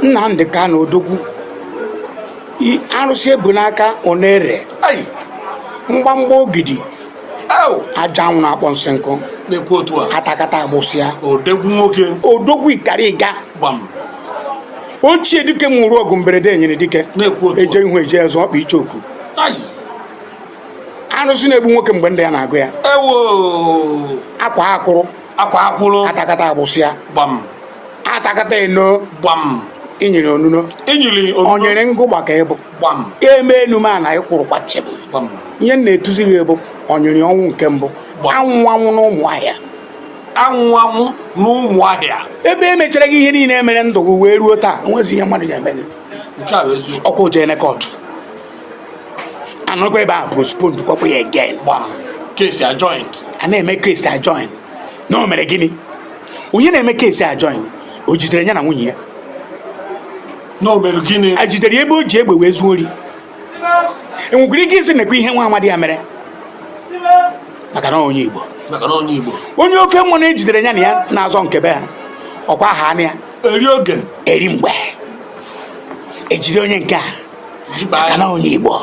Nnamdị Kanụ odogwu, arụsị ebu n'aka ọ na-ere mgbamgba ogidi, aja anwụ na-akpọ nsị nkụ, atakata agbụsịa, odogwu nwoke, odogwu ikariga, ochie dike mụrụ ọgụ mberede enyere dike, eje ihu eje ọzọ ọkpa ichoku, arụsị na-egbu nwoke mgbe ndị ya na-agụ ya, akwa akwụrụ, akwa akwụrụ, atakata agbụsịa, atakata eno, gbam, inyere onuno, inyere onuno, onyere ngụgba ka ịbụ, gbam, eme enume a na ịkwụrụkwa chịm. Ihe m na-etuzi gị bụ onyere ọnwụ nke mbụ, anwụ anwụ na Ụmụahịa, anwụ anwụ na Ụmụahịa, ebe e mechara gị ihe niile e mere ndụ gị wee ruo taa, enwezi ihe mmadụ ga-eme gị. Ọkwa ojene court, anọkwa ebe ahụ postpone kwakwa ya again. Gbam, case adjourned. A na-eme case adjourn na o mere gịnị? Onye na-eme case adjourn o jidere ya na nwunye ya? Na o mere gịnị? A jidere ya ebe o ji egbe wee zuo ori? Enwekwara ike isi nekwa ihe nwa amadi ya mere maka na onye Igbo, maka na onye Igbo, onye ofe mmanụ ejidere ya na ya na-azọ nke be ha, ọkwa ha anya ya eri oge eri mgbe ejide onye nke a maka na onye Igbo.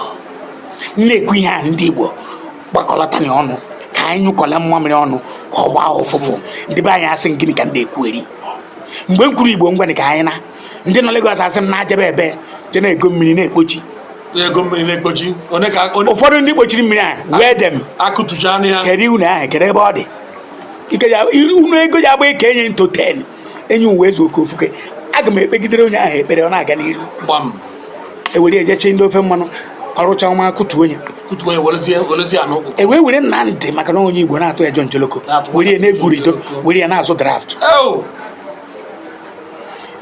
Na-ekwu ihe a, ndị Igbo gbakọlọta na ọnụ ka anyị nyụkọla mmamịrị ọnụ ka ọ gbaa ụfụfụ. Ndị be anyị asị gịnị ka m na-ekwu eri mgbe m kwuru Igbo ngwanị ka anyị na ndị nọ Lagos asị m na-ajebe ebe je na-ego mmiri na-ekpochi. Ego mmiri na-ekpochi. Ụfọdụ ndị kpochiri mmiri a wee dem kedu unu ahụ, kedu ebe ọ dị unu ego ya agba eke enye nto 10 enye uwe ezu oke ofuke. Aga m ekpegidere onye ahụ ekpere ọ na-aga n'iru, ewere ejeche ndị ofe mmanụ ọrụcha ọma kụtuo onye e wee were Nnamdị maka na onye Igbo na-atụ ya John Joloko, were ya na-egwu rido, were ya na-azụ draft,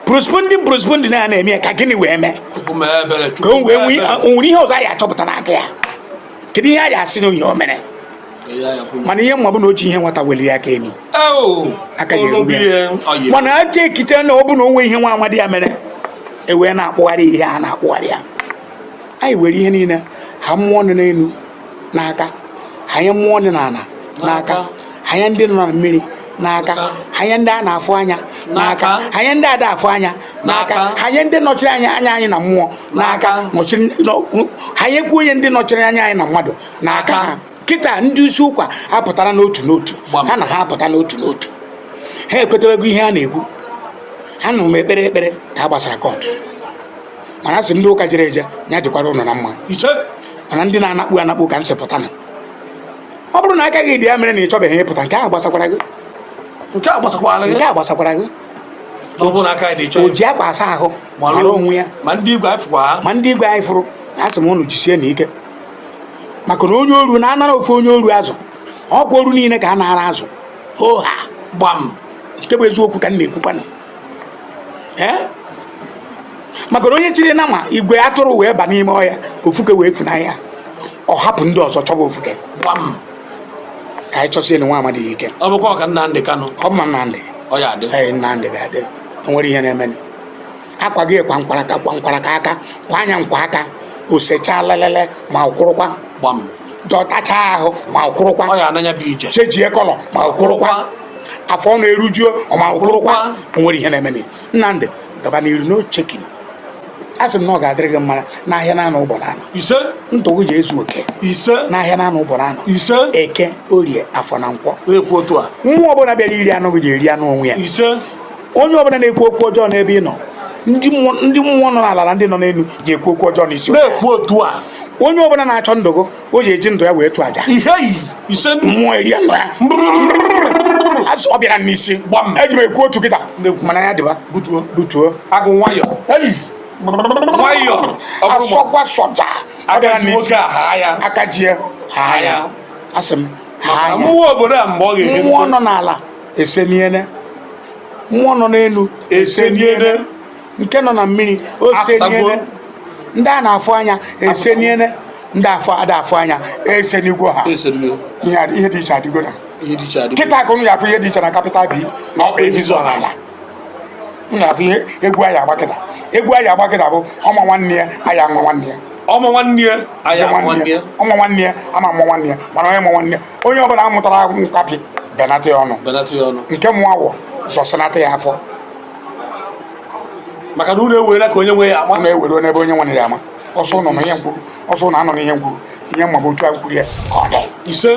postponing postponing na na-eme ya ka gịnị wee mee ka o wee nwere ihe ọzọ anyị achọpụta n'aka ya? Kedu ihe a ya asị na onye o mere? Mana ihe mma bụ na o ji ihe nwata weliri aka elu, aka ga-eru ya. Mana aja ekite na ọ bụ na o nwee ihe nwa amadi ya mere, e wee na-akpụgharị ihe a na-akpụgharị ya. Anyị were ihe niile ha mmụọ nọ n'elu n'aka, hanye mmụọ dị n'ala n'aka, hanye ndị nọ na mmiri n'aka, hanye ndị a na-afụ anya n'aka, hanye ndị ada afụ anya n'aka, hanye ndị nọchiri anya anya anyị na mmụọ n'aka, hanyekwu onye ndị nọchiri anya anyị na mmadụ n'aka ha. Kịta ndị isi ụka apụtara n'otu n'otu, ha na ha apụta n'otu n'otu, ha ekwetewego ihe a na-ekwu. Ha nụrụ m ekpere ekpere ka a gbasara court, mana asị ndị ụka jere eje ya dịkwara ụnụ na mma, mana ndị na-anakpu anakpu ka m sị pụta na ọ bụrụ na aka gị dị ya mere na ị chọbeghị ịpụta, nke ahụ gbasakwara gị, nke a gbasakwara gị, nke a gbasakwara gị. O ji akwa asa ahụ mara onwe ya. Ma ndị igwe anyị fụkwa, ma ndị igwe anyị fụrụ, asị m ụnụ jisie na ike, maka na onye oru na-anara ofu onye oru azụ, ọkwa oru niile ka a nara azụ oha. Gbam, nke bụ eziokwu ka m na-ekwukwanụ. Ee, maka na onye chiri na ma igwe atụrụ wee ba n'ime ọhịa, ofuke wee funahịa, ọ hapụ ndị ọzọ chọba ofuke. Gbam, ka anyị chọsie na nwa amadi ike. Ọ bụkwa ọka Nnamdị Kanụ. Ọ bụ ma Nnamdị. Ọ ya adị. Ee, Nnamdị ga-adị. O nwere ihe na-emenụ. Akwa gị kwa nkwaraka kwa nkwaraka aka kwa anya nkwa aka osechaa lelele ma kwụrụkwa. Gbam, dọtacha ahụ ma kwụrụkwa. Ọ ya ananya bụ ije. Chejie colour ma kwụrụkwa. Afọ ọ na-erujuo ọ ma kwụrụkwa. O nwere ihe na-emenụ. Nnamdị gaba n'iru, no checking. A sị m na ọ ga-adịrị gị mma n'ahịa na-anọ ụbọ na anọ. Ise. Ndụ gị ga-ezu oke. Ise. N'ahịa na-anọ ụbọ na anọ. Ise. Eke, orie, afọ na nkwọ. Na-ekwu otu a. Mmụọ ọbụla bịara iri anụ gị ga-eri anụ onwe ya. Ise. Onye ọbụla na-ekwu okwu ọjọọ n'ebe ị nọ, ndị mmụọ nọ n'ala na ndị nọ n'elu ga-ekwu okwu ọjọọ n'isi. Na-ekwu otu a. Onye ọbụla na-achọ ndụ gị, o ji eji ndụ ya wee chụọ aja. Ise. Mmụọ erie ndụ ya. Asị ọ bịara n'isi. Gbam. Eji m ekwu otu kịta. Mana ya dịba. Butuo. Butuo. Agụ nwayọ. Nwayọ. Asọkwa sọja. Ọ bịara n'isi. Aka ji ya. Ha ya. Asị m ha ya. Mmụọ obodo a mgbe ọ ga-ehe. Mmụọ nọ n'ala eseniene. Mmụọ nọ n'elu eseniene. Nke nọ na mmiri oseniene. Ndị a na-afụ anya eseniene. Ndị afọ ada afụ anya esenigwo ha. Ihe dị iche adịgo na kịta ka ụnụ ya afụ ihe dị iche na capital B na ọkpa efizi ọnala. M na-afụ ihe egwu anyị agba kịta. Egwu anyị agba kịta bụ ọma nwanne ya, anyị anwa nwanne ya. Ọmụ nwanne ya aya Nwanne nwanne ya ya. ọmụ nwanne ya ama mụ nwanne ya, mana onye mụ nwanne ya, onye ọbụla amụtara nkapị benata ya ọnụ. Benata ya ọnụ. Nke mụ awọ zọsịnata ya afọ. Maka na unu ewere ka onye nwe ya ọ ama. Na-ewere n'ebe onye nwere ya ama. Ọsọ ụnọ ma ihe nkwuru, ọsọ ụnọ anọ n'ihe nkwuru, ihe mma bụ otu a nkwuru ya ka ọ dị. Ise.